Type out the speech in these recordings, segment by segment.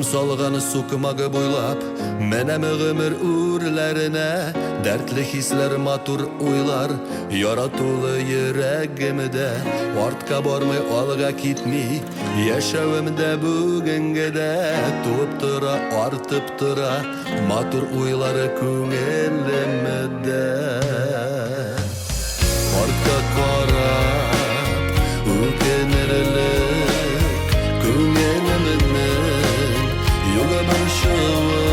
Салган сукмагы буйлап менәм гомер үрләренә. Дәртле хисләр, матур уйлар яратулы йөрәгемдә. Артка бармый, алга китми яшәвемдә бүгенгедә. Туып тора, артып тора матур уйлары күңелемдә. Артка карап үкенерлек күңелемнең юк борчуы.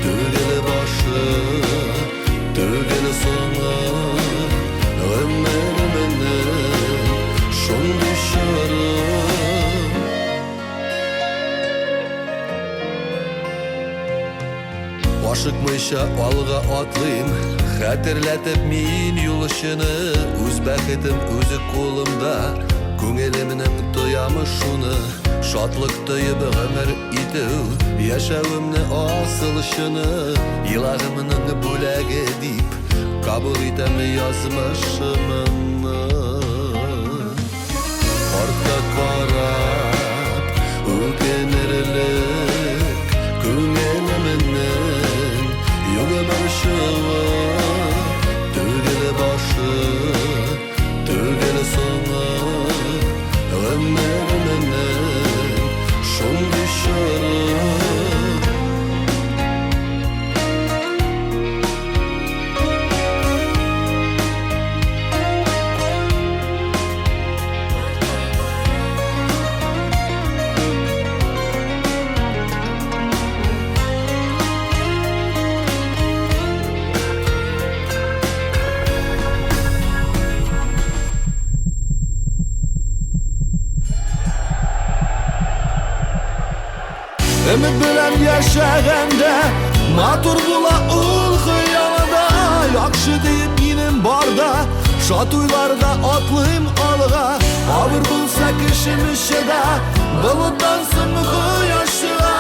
Түгел башы, түгел соңы, гомеремнең шундый чоры. Ашыкмыйча алга атлыйм, хәтерләтеп мин юлчыны. Үз бәхетем үзе кулымда, күңелемнең тоямы шуны. Шатлык тоеп гомер итү, яшәвемне асыл чыны. Илаһымның бүләге дип, кабул итәм язмышымны. Артка карап үкенерлек күңелемнең юк борчуы. Түгел башы, түгел соңы, гомеремнең шундый чоры. Өмет белән яшәгәндә матур була ул хыялда. Яхшы диеп минем барда, шат уйларда атлыйм алга. Авыр булса кешем эчедә, болыттан соң кояш чыга.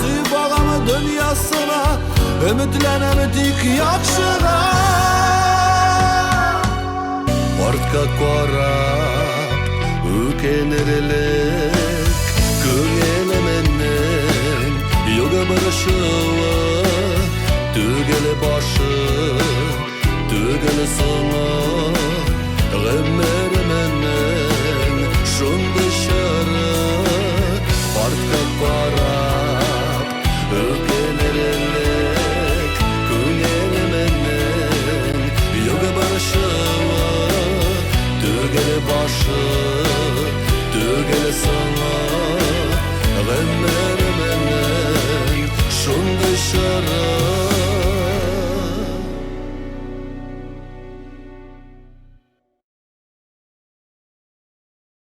Сөеп агам дөньясына, өметләнәм тик яхшыга. Артка карап үкенерлек күңелемнең юк борчуы. Түгел башы, түгел соңы, гомеремнең шундый чоры. Артка карап үкенерлек күңелемнең юк борчуы. Түгел башы,